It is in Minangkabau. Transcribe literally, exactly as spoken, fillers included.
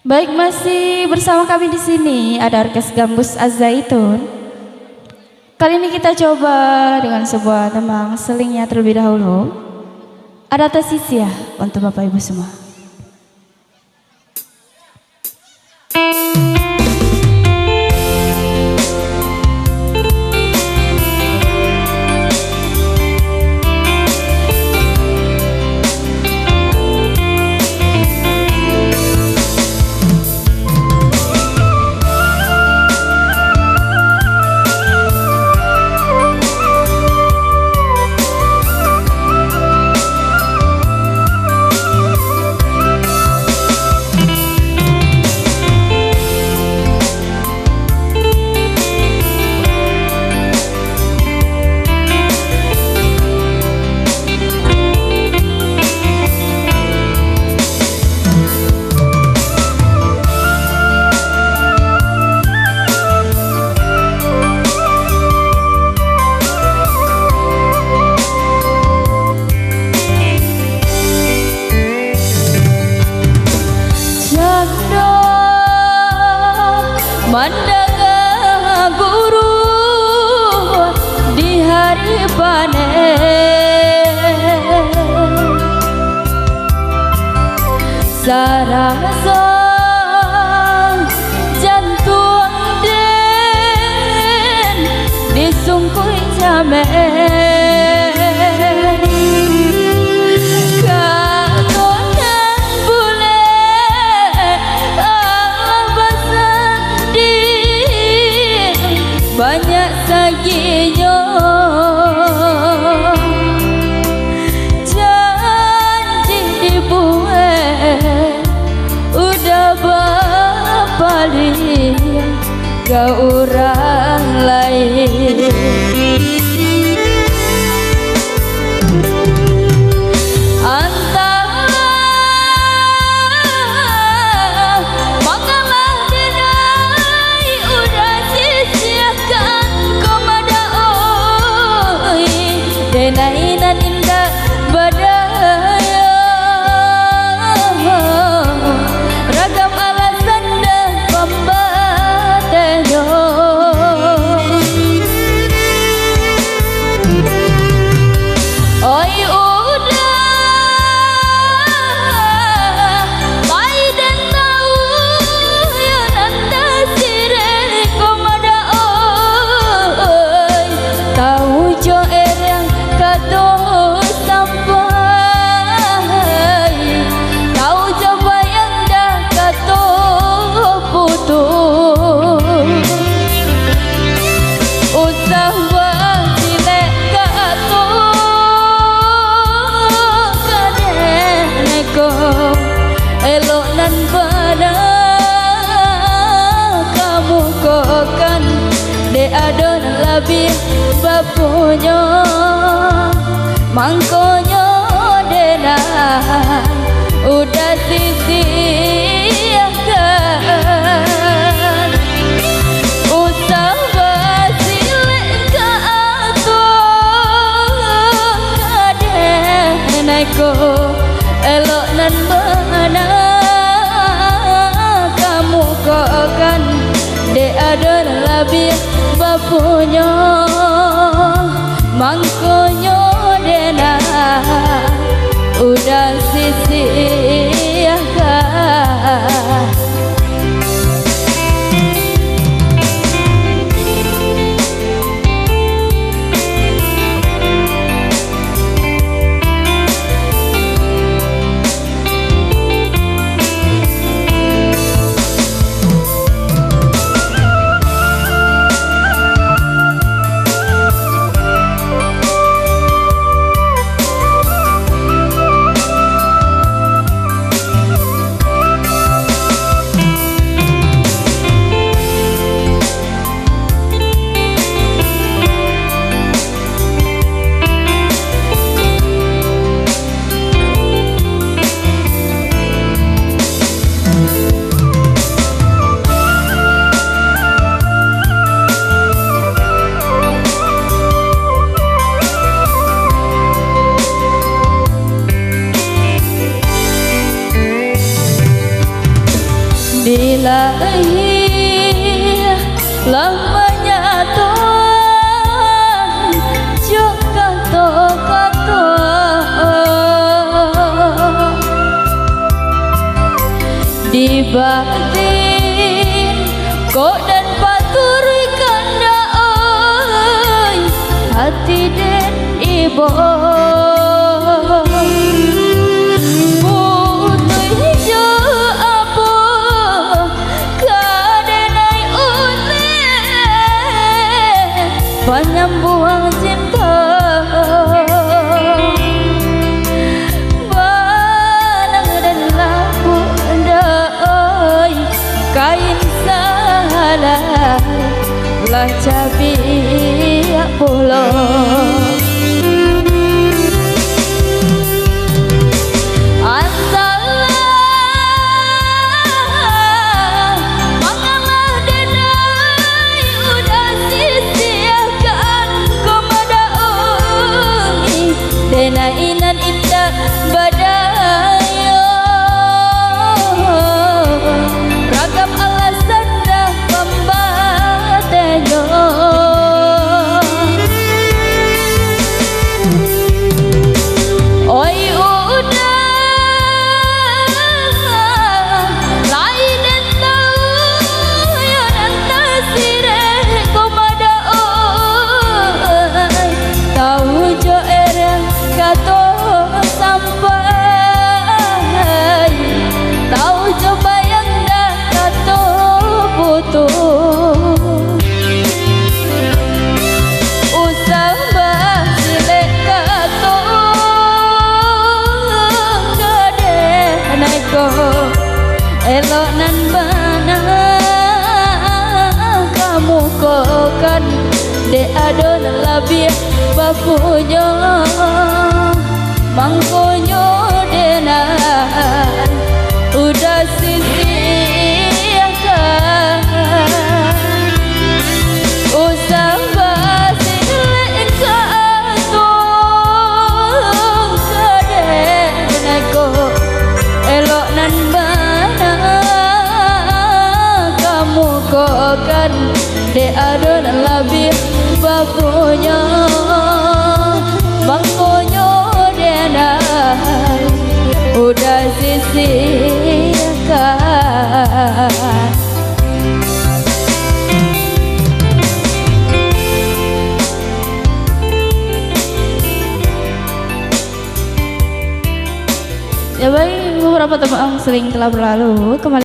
Baik, masih bersama kami di sini ada Orkes Gambus Az-Zaitun. Kali ini kita coba dengan sebuah tembang selingnya terlebih dahulu. Ada Tasisiah untuk Bapak Ibu semua. Cando mandanga guru di hari panen, saraso jantuang den disungkui camen. Kato nan bulek alah basandi, banyak saginyo janji dibuek, udah bapaliang ka urang lain. Antahlah mangalah dinai, udah sisiahkan ko madak oi, dinai nan indak badayo. Ragam alasan dek pambatehnyo. Oi udah, pai den tau, yo nan tasireh ko madak oi. Tau jo erang kato sampai, tau jo bayang dah kato putuih. Usah basilek kato ka den ko, elok nan bana kamukokan, dek ado nan labiah bapunyo, mangkonyo den udah sisiahkan. Usah basilek kato ka den ko, elok nan bana kamukokan, dek ado nan labiah bapunyo, mangkonyo den udah sisiahkan. Di lahia lah manyatoan jo kato-kato, di batin kok den paturuik kandak, oi, hati den ibo. Putuih jo apo ka denai uteh, panyambuang cinto. Balang den labuah, oi, kain salai lah cabiak pulo. Antah mangalah denai udah sisihkan, ko madaoi denai nan indak badayo. Ragam alasan dah pambatenyo. Oi udah, lai den tau yo nan tasireh ko madaoi. Tau jo ereh kato sampai, tau jo bayang dah kato putuih. Usah basilek kato ka denai ko, elok nan bana ka mukokan, dek ado nan labiah bapunyo. Mangkonyo denai udah sisihkan, usah basilek kato ka denai ko, elok nan bana ka mukokan, dek ado nan labiah bapunyo. Mangkonyo denai udah sisihkan. Ya baik, beberapa tembang seling telah berlalu. Kembali